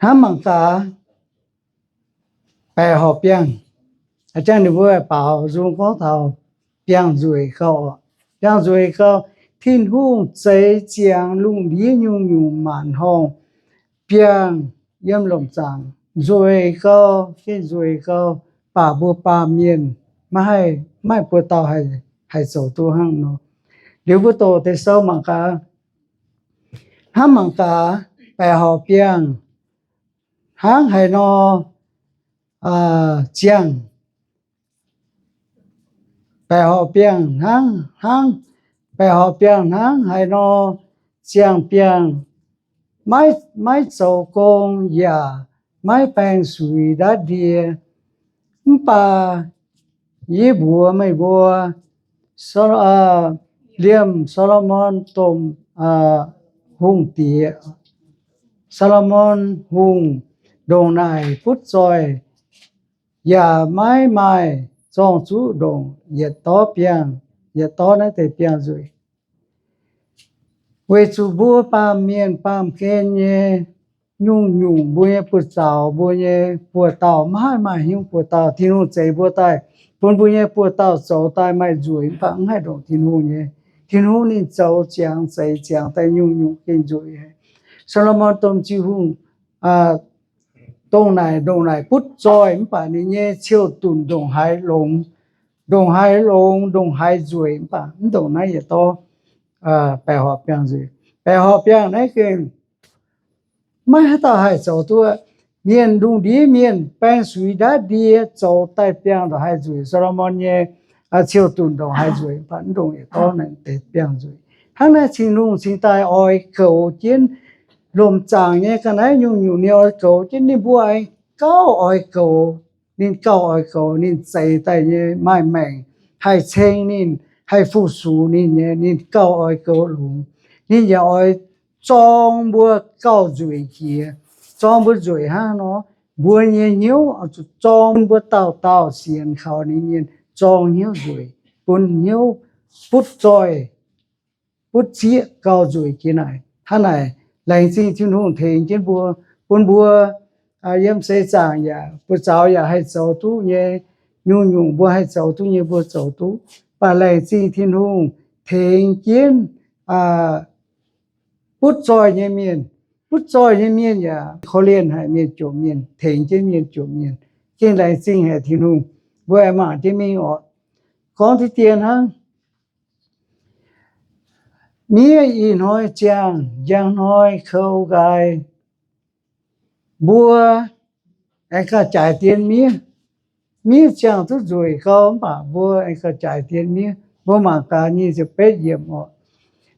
Hnamv mangc gaax, baeqc horqc biangh, jangv ninh mbuo baaux nzung gorngv taux biangh nzueic gauh, biangh nzueic gauh, Tin-Hungh zeix ziangx lungh ndiev nyungc-nyungc maanc horngh biangh yiem lomc zaangc, nzueic gauh, gengh nzueic gauh, baac mbuo baamh mienh maiv haih, maiv buoz-dauh haih zoux duqv hnangv nor. Liuz mbuo doqc deix sou mangc gaax, hnamv mangc gaax, baeqc horqc biangh hnangv haaix nor ziangh, baeqc horqc biangh hnangv, hnangv, baeqc horqc biangh hnangv haaix nor ziangh biangh, maiv, maiv zoux gong yaac maiv baeng suix ndaatv ndie. Mv baac yie mbuox meih mbuo, Saaloo, liemh Saalomon domh hungh diex, Saalomon Hungh ndongc naaic butv zoih yaac maiv maaih zorng-zuqv ndongc yietc dorv biangh, yietc dorv naaiv deix biangh nzueic. Weic zuqc mbuo baamh mienh baamh gen nyei nyungc-nyungc, mbuo nyei buoz-zaux, mbuo nyei buoz-dauh maiv haih maaih hnyouv buoz-dauh. Tin-Hungh zeix mbuo daaih, bun mbuo nyei buoz-dauh zoux daaih maaih nzueic mv baac mv haih ndongc Tin-Hungh nyei. Tin-Hungh ninh zoux ziangx zeix ziangx daaih nyungc-nyungc gengh nzueic. Saalomon domh jiu-hungh dongh naaic, ndongc naaic butv zoih mv baac ninh nyei ciou-dunc ndongc haaix longx, ndongc haaix longx, ndongc haaix nzueic mv baac mv ndongc naaiv yietc dorv baeqc horqc biangh nzueic. Baeqc horqc biangh naaiv gengh maiv haaix dauh haih zoux duqv. Mienh lungh ndiev mienh baeng suix ndaatv ndie zoux daaih biangh ndongc haaix nzueic. Saalomon nyei ciou-dunc ndongc haaix nzueic mv baac mv ndongc yietc dorv naaiv deix biangh nzueic. Hnangv naaiv Tin-Hungh cingx daaih oix goux jienv lomc zaangc nyei ga'naaiv nyungc-nyungc, ninh oix goux jienv, ninh mbuo aengx gauh oix goux. Ninh gauh oix goux, ninh zeix daaih nyei maaih maengc haih ceng ninh, haih fu-sux ninh nyei, ninh gauh oix goux longx. Ninh yaac oix zorng mbuo gauh nzueic jiex, zorng mbuo nzueic hnangv nor. Mbuo nyei hnyouv oix zuqc zorng, mbuo dauh dauh sienx kaux ninh mienh zorng hnyouv nzueic, bun hnyouv butv zoih, butv zieqv gauh nzueic jiex naaic. Hnangv naaic, laengz zingh Tin-Hungh tengx jienv mbuo, bun mbuo yiem seix zaangc yaac buoz-zaux yaac haih zoux duqv nyei, nyungc-nyungc mbuo haih zoux duqv nyei mbuo zoux duqv. Mv baac laengz zingh Tin-Hungh tengx jienv butv zoih nyei mienh. Butv zoih nyei mienh yaac korv-lienh haic mienh jomc mienh, tengx jienv mienh jomc mienh. Gengh laengz zingh haic Tin-Hungh. Mbuo aengx mangc jienv mingh oc. Gorngv diqv dien hnangv. Miev ih hnoi ziangh, njang hnoi kou nqaai. Mbuo aengx gauh jaaix dien miev. Miev ziangh duqv nzueic gau mv baac mbuo aengx gauh jaaix dien miev. Mbuo mangc gaax nyic ziepc betv yiemc oc.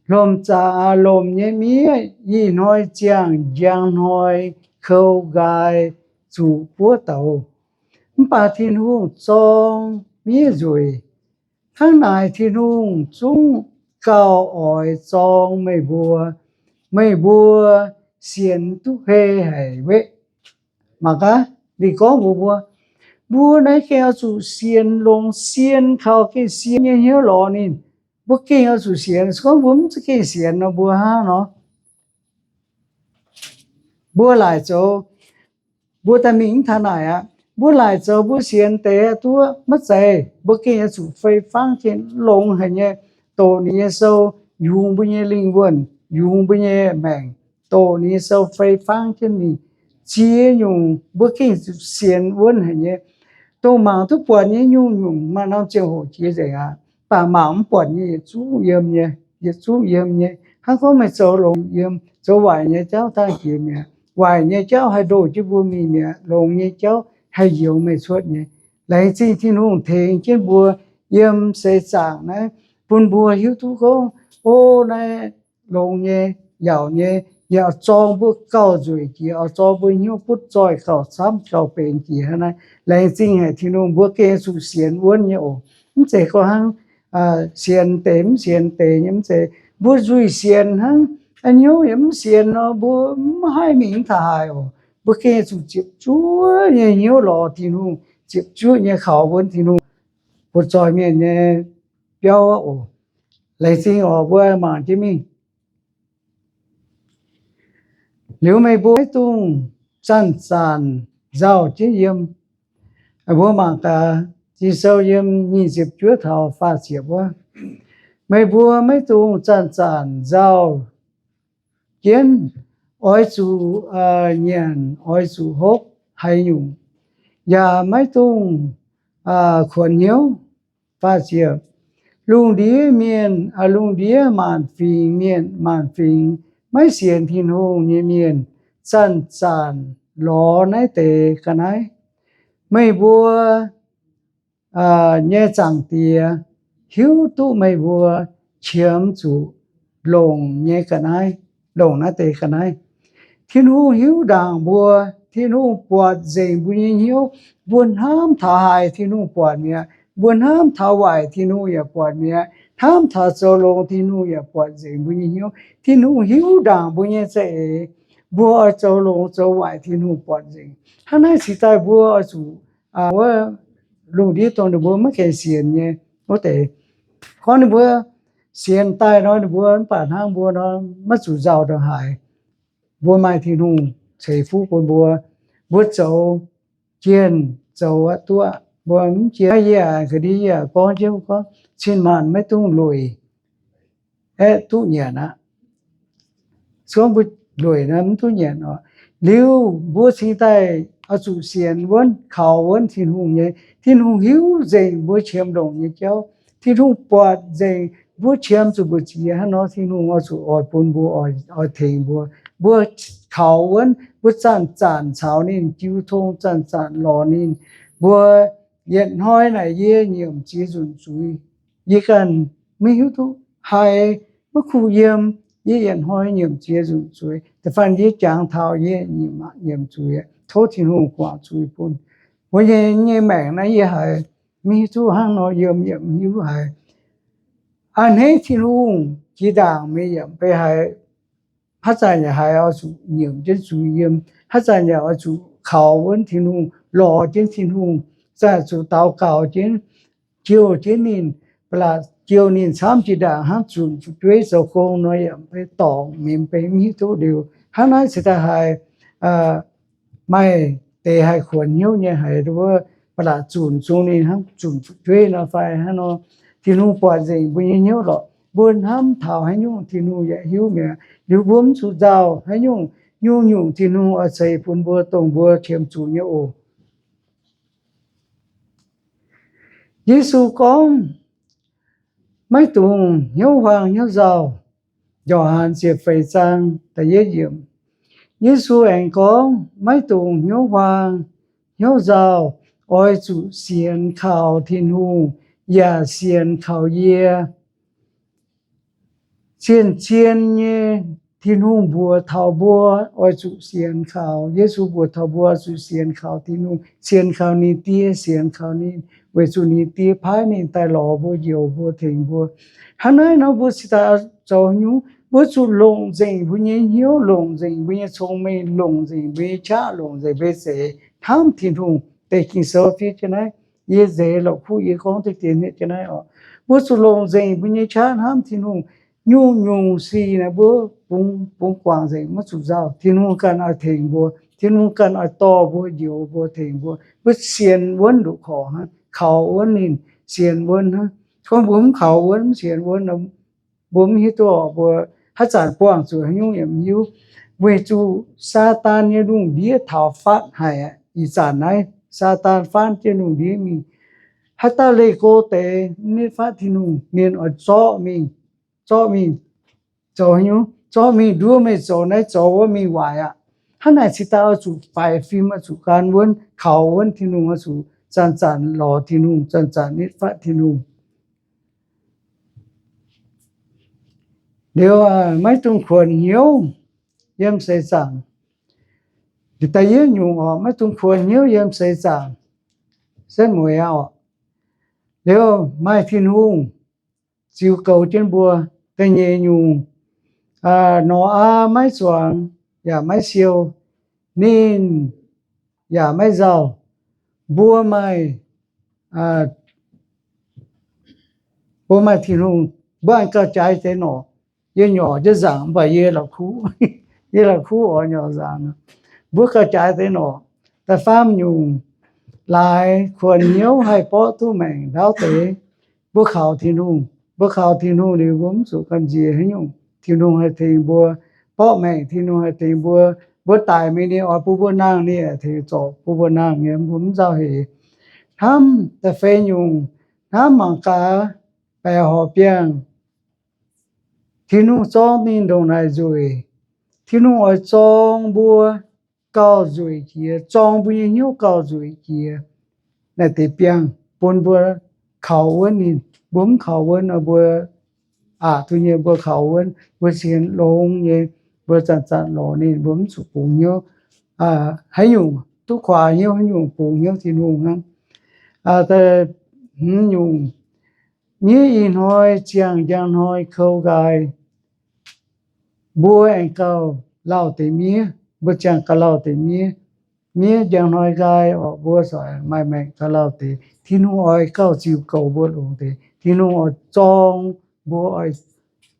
Lomc zaangc, lomc nyei miev ih hnoi ziangh, njang hnoi kou nqaai zuqc buov douz. Mv baac Tin-Hungh zorng miev nzueic. Hnangv naaic Tin-Hungh zungv gauh oix zorng meih mbuo. Meih mbuo sienx duqv hei haic weqv. Mangc gaax, ninh gorngv mbuox mbuo, mbuo naaiv gengh oix zuqc sienx longx, sienx kaux gengh sienx nyei hnyouv lorz ninh. Mbuo gengh oix zuqc sienx. Se gorngv mbuo mv za'gengh sienx nor, mbuo hnangv nor, mbuo laaic zoux, mbuo daaih mingh mv taux naaic aqv. Mbuo laaic zoux mbuo sienx deix duqv maiv zeiz. Mbuo gengh oix zuqc fei fangv jienv longx haic nyei, doqc ninh nyei sou, yungz mbuo nyei lingh wuonh, yungz mbuo nyei maengc, doqc ninh nyei sou fei fangv jienv mingh, ziex nyungc mbuo gengh zuqc sienx wuonv haic nyei. Dongh mangc duqv buatc nyei nyungc-nyungc maaih norm ziangh hoc jiex nzengc aqv. Mv baac mangc mv buatc nyei yietc zungv yiem nyei, yietc zungv yiem nyei. Hnangv gorngv meih zoux longx yiem, zoux waaic nyei jauv dangh jiex mi'aqv. Waaic nyei jauv haih ndoh jienv mbuo mingh mi'aqv. Longx nyei jauv haih njoux meih cuotv nyei. Laengz zingh Tin-Hungh tengx jienv mbuo yiem seix zaangc naaiv, bun mbuo hiuv duqv gorngv, o, naaiv longx nyei, yaauc nyei, yaac zorng mbuo gauh nzueic jiex, oix zorng mbuo hnyouv butv zoih gauh camv gauh benx jiex hnangv naaiv. Laengz zingh haic Tin-Hungh, mbuo gengh zuqc sienx wuonv nyei oc. Mv zeiz gorngv hnangv sienx deix mv sienx deix nyei, mv zeiz. Mbuo nzuih sienx hnangv, hnyouv yaac mv sienx nor, mbuo mv haih mingh mv taux haaix oc. Mbuo gengh zuqc ziepc zuoqv nyei hnyouv lorz Tin-Hungh, ziepc zuoqv nyei kaux wuonv Tin-Hungh, butv zoih mienh nyei biauv oc. Laengz zingh oc, mbuo mangc jienv mingh. Liuz meih mbuo maiv dungx zanc-zanc nzauh jienv yiem. Mbuo mangc gaax Ging-Sou yiem nyic ziepc juov taux faah ziepc wuov, meih mbuo maiv dungx zanc-zanc nzauh jienv, oix zuqc nyanc, oix zuqc hopv haaix nyungc, yaac maiv dungx kuonx hnyouv. Faah ziepc, lungh ndiev mienh, lungh ndiev maanc fingx mienh, maanc fingx maiv sienx Tin-Hungh nyei mienh zanc-zanc lorz naaiv deix ga'naaiv. Meih mbuo nyei Zaangc Diex hiuv duqv meih mbuo qiemx zuqc longc nyei ga'naaiv, longc naaiv deix ga'naaiv. Tin-Hungh hiuv ndaangc mbuo. Tin-Hungh buatc nzengc mbuo nyei hnyouv. Mbuo hnamv taux haaix, Tin-Hungh buatc mi'aqv. Mbuo hnamv taux waaic, Tin-Hungh yaac buatc mi'aqv. Hnamv taux zoux longx, Tin-Hungh yaac buatc nzengc mbuo nyei hnyouv. Tin-Hungh hiuv ndaangc mbuo nyei za'eix. Mbuo oix zoux longx zoux waaic, Tin-Hungh buatc nzengc. Hnangv naaiv cingx daaih mbuo oix zuqc wuov lungh ndiev dongh ninh mbuo maiv gaengh sienx nyei wuov deix. Gorngv ninh mbuo sienx daaih nor, ninh mbuo mv baac hnangv mbuo nor maiv zuqc nzauh ndongc haaix. Mbuo maaih Tin-Hungh ceix fuqv bun mbuo. Mbuo zoux jienh zoux aqv duqv, mbuo mv jienh yie aa ga'ndiev yie aa gorngv jienv gorngv cin-maanc maiv dungx lueic, aeqv, duqv nyanc aqv. Se gorngv mbuo lueic nor mv duqv nyanc oc. Liuz mbuo cingx daaih oix zuqc sienx wuonv, kaux wuonv Tin-Hungh nyei. Tin-Hungh hiuv nzengc mbuo qiemx longc nyei jauv. Tin-Hungh buatc nzengc mbuo qiemx zuqc mbu'ziex hnangv nor, Tin-Hungh oix zuqc oix bun mbuo, oix tengx mbuo. Mbuo kaux wuonv, mbuo zanc-zanc caux ninh jiu tong, zanc-zanc lorz ninh. Mbuo yietc hnoi naaic yie nyiemc ziex nzunc zuiz. Yie ganh maiv hiuv duqv haiz maiv kuh yiem, yie yietc hnoi nyiemc ziex nzunc zuiz. Da'faanh yie jangx taux yie nyiemc zuiz, tov Tin-Hungh guangc zuiz bun. Mbuo nyei, nyei maengc naaiv yie haiz maiv hiuv duqv hnangv nor yiem, yie maiv hiuv haiz. A'hneiv Tin-Hungh jiex ndaangc meih yaac mv bei haiz. Haaix zanc yaac haiz oix zuqc nyiemc jienv zuiz yiem. Haaix zanc yaac oix zuqc kaux wuonv Tin-Hungh, lorz jienv Tin-Hungh, zanc zuqc daux gaux jienv, jouh jienv ninh, ba'laqc jouh ninh camv jiex ndaangc hnangv zunc fu'jueiv zoux gong nor yaac mv bei dorngc, mv bei mv hiuv duqv liuz. Hnangv naaiv cingx daaih haiz maaih deix haih kuonx hnyouv nyei haiz wuov, ba'laqc zunc zong ninh hnangv zunc fu'jueiv nor fai hnangv nor. Tin-Hungh buatc nzengc mbuo nyei hnyouv lorqc. Mbuo hnamv taux haaix nyungc Tin-Hungh yaac hiuv mi'aqv. Liuz mbuo mv zuqc nzauh haaix nyungc, nyungc-nyungc Tin-Hungh oix ceix bun mbuo dongh mbuo qiemx zuqc nyei oc. Yesu gorngv, maiv dungx hnyouv huaang hnyouv nzauh. Yo^han ziepc feix zaang da'yietv yiemc. Yesu aengx gorngv, maiv dungx hnyouv huaang hnyouv nzauh, oix zuqc sienx kaux Tin-Hungh yaac sienx kaux yie. Zien-zien nyei Tin-Hungh mbuox taux mbuo oix zuqc sienx kaux, Yesu mbuox taux mbuo oix zuqc sienx kaux Tin-Hungh, sienx kaux ninh Die, sienx kaux ninh, weic zuqc ninh Die paaiv ninh daaih lorz mbuo, njoux mbuo, tengx mbuo. Hnangv naaiv nor mbuo cingx daaih zoux nyungc, mbuo zuqc longc nzengc mbuo nyei hnyouv, longc nzengc mbuo nyei cong-mengh, longc nzengc mbuo nyei qaqv, longc nzengc mbuo nyei zeix hnamv Tin-Hungh. Deix Ging-Sou fiev jienv naaiv, yie nzeix la'kuqv yie gorngv deix dien hniev jienv naaiv oc. Mbuo zuqc longc nzengc mbuo nyei qaqv hnamv Tin-Hungh. Nyungc-nyungc sic naaic mbuo bungx, bungx guangc nzengc, maiv zuqc nzauh. Tin-Hungh ganh oix tengx mbuo. Tin-Hungh ganh oix dorh mbuo, njoux mbuo, tengx mbuo. Mbuo sienx wuonv nduqc korc hnangv, kaux wuonv ninh, sienx wuonv hnangv. Gorngv mbuo mv kaux wuonv, mv sienx wuonv, mbuo mv hiuv duqv mbuo haaix zanc buangh zuqc haaix nyungc yaac mv hiuv. Weic zuqc Saadaan nyei lungh ndiev taux fatv haic aqv. Ih zanc naaiv Saadaan faanv jienv lungh ndiev mingh. Haaix dauh leih go deix, mv nitv fatv Tin-Hungh, ninh oix zorqv mingh, zorqv mingh zoux haaix nyungc? Zorqv mingh nduov meih zoux naaiv zoux wuov mingh waaic aqv. Hnangv naaic cingx daaih oix zuqc faix fim, oix zuqc gan wuonv, kaux wuonv Tin-Hungh, oix zuqc zanc-zanc lorz Tin-Hungh, zanc-zanc nitv fatv Tin-Hungh. Liuz maiv dungx kuonx hnyouv yiem seix zaangc. Da'yietv nyungc oc, maiv dungx kuonx hnyouv yiem seix zaangc. Setv mueiz aqv oc. Liuz maaih Tin-Hungh ziux goux jienv mbuo. Da'nyeic nyungc, Noyaa maiv zuangx yaac maiv siou, ninh yaac maiv nzauh. Mbuo maaih, mbuo maaih Tin-Hungh, mbuo gauh jaaix deix norqc. Yie nyorc jienv nzaangc mv baac yie la'kuqv, yie la'kuqv oix nyorc nzaangc. Mbuo gauh jaaix deix norqc. Da'faam nyungc, laaix kuonx hnyouv haih borqv duqv maengc ndaauv deix. Mbuo kaux Tin-Hungh, mbuo kaux Tin-Hungh liuz mbuo mv zuqc gamh nziex haaix nyungc. Tin-Hungh haih tengx mbuo borqv maengc, Tin-Hungh haih tengx mbuo, mbuo daic mingh ninh oix bun mbuo nangh, ninh tengx zorc bun mbuo nangh nyei, mbuo mv nzauh heix. Hnamv da'feix nyungc, hnamv mangc gaax, baeqc horqc biangh, Tin-Hungh zorng ninh ndongc naaic nzueic. Tin-Hungh oix zorng mbuo gauh nzueic jiex, zorng mbuo nyei hnyouv gauh nzueic jiex. Naaiv deix biangh bun mbuo kaux wuonv ninh. Mbuo mv kaux wuonv nor, mbuo aqc duqv nyei, mbuo kaux wuonv, mbuo sienx longx nyei, mbuo zanc-zanc lorz ninh, mbuo mv zuqc bungx hnyouv. Haaix nyungc duqv kuaaiv hnyouv, haaix nyungc bungx hnyouv Tin-Hungh hnangv. Hmz nyungc, miev ih hnoi ziangh njang hnoi kou nqaai. Mbuo aengx gauh lauh deix miev, mbuo ziangh gauh lauh deix miev. Miev njang hnoi nqaai orqc, mbuo ziouc maaih maengc gauh lauh deix. Tin-Hungh oix gauh ziux goux mbuo longx deix. Tin-Hungh oix zorng mbuo, oix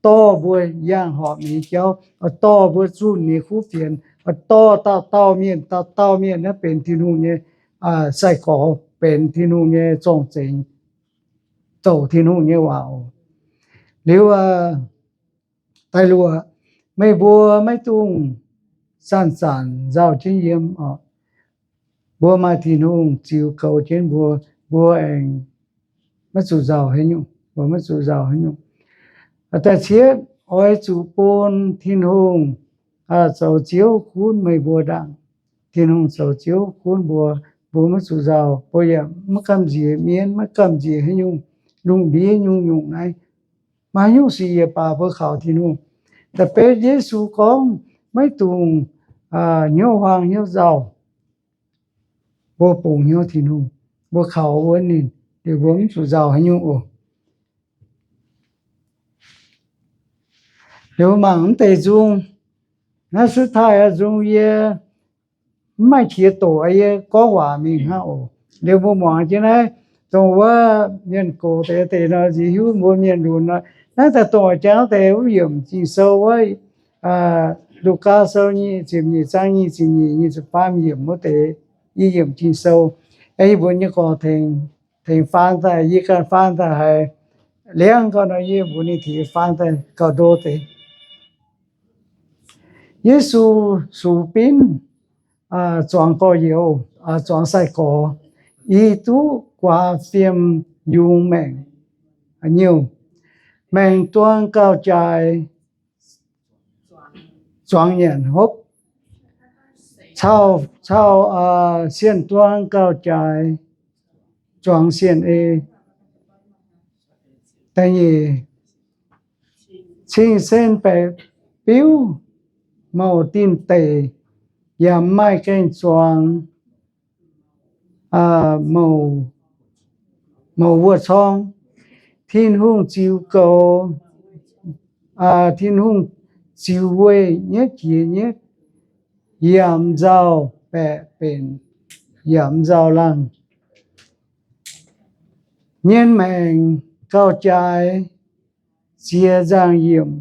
dorh mbuo yangh horpc ninh nyei jauv, oix dorh mbuo zunh ninh nyei kuv fienx, oix dorh dauh dauh mienh, dauh dauh mienh naaiv benx Tin-Hungh nyei sai-gorx, benx Tin-Hungh nyei zorng-zengx, douc Tin-Hungh nyei waac oc. Liuz, da'luoqc, meih mbuo maiv dungx zanc-zanc nzauh jienv yiem oc. Mbuo maaih Tin-Hungh ziux goux jienv mbuo, mbuo aengx maiv zuqc nzauh haaix nyungc, mbuo maiv zuqc nzauh haaix nyungc. Da'cietv, oix zuqc bun Tin-Hungh zoux Ziouv gunv meih mbuo ndaangc. Tin-Hungh zoux Ziouv gunv mbuo, mbuo maiv zuqc nzauh, mbuo yaac maiv gamh nziex mienv, maiv gamh nziex haaix nyungc lungh ndiev nyungc-nyungc naaiv. Maaih haaix nyungc sic yaac baac mbuo kaux Tin-Hungh. Da'betv Yesu gorngv maiv dungx hnyouv huaang hnyouv nzauh. Mbuo bungx hnyouv Tin-Hungh, mbuo kaux wuonv ninh, liuz mbuo mv zuqc nzauh haaix nyungc oc. Liuz mangc mv deix nzung, naaiv suv taaih nzung yie mv maaih qiex doqc, yie gorngv waac mingh hnangv oc. Liuz mbuo muangx jienv naaiv, dongh wuov mienh gox deix deix nor, nziex hiuv mbuo mienh lunx nor, naaiv daaih dongh jangx deix wuov yiemc Ging-Sou wuov, Lugaa Sou nyic ziepc nyeic zaang nyic ziepc nyeic, nyic ziepc faam yiemc wuov deix, yie yiemc Ging-Sou. Yie mbuox nyei gorx tengx faan daaih, yie ganh faan daaih haiz liangv gau nor, yie mbuox ninh tengx faan daaih gauh ndo deix. Yesu sux binv zuangx gorx-youz, zuangx sai-gorx, i duqv guaax fiem yungz maengc, nyouh, maengc duang gauh jaaix, zuangx nyanc hopv, cau, cau, sienh duang gauh jaaix, zuangx sienh ei. Da'nyeic, cing-sen baeqc biuv, mouc dinh deic, yaac mv maaih gaengh zuangx, mouc, mouc wuov corng. Tin-Hungh ziux goux, Tin-Hungh ziux weih nyetv jiex nyetv, yaac mv nzauh baeqc benx, yaac mv nzauh laangh. Nyien maengc gauh jaaix, ziex nzaangc yiemc,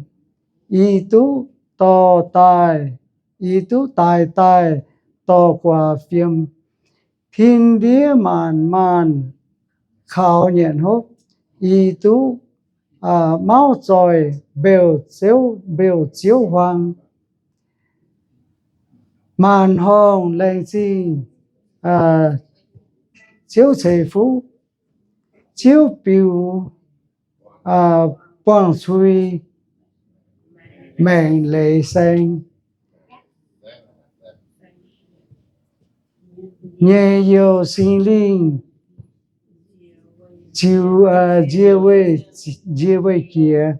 i duqv dorh daaih, i duqv daaih daaih dorh guaax fiem. Tin-ndiev maanc maanh kaux nyanc hopv, i duqv mauv zoih mbeuv ziouv, mbeuv ziouv huaang. Maanc horngh laengz zingh ziouv ceix fuqv, ziouv biux buangh cui maengc leiz saeng. Nyei youh Singx Lingh ziux nzie weih, nzie weih jiex.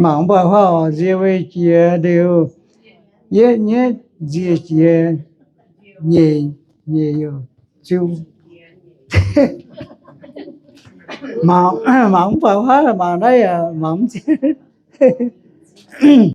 Mangc mv baac huaav nzie weih jiex liuz, yietv nyetv nzie jiex nyeic, nyeic youh ziux. Mangc, mangc mv baac huaav mangc naaiv yaac mangc mv zeiz.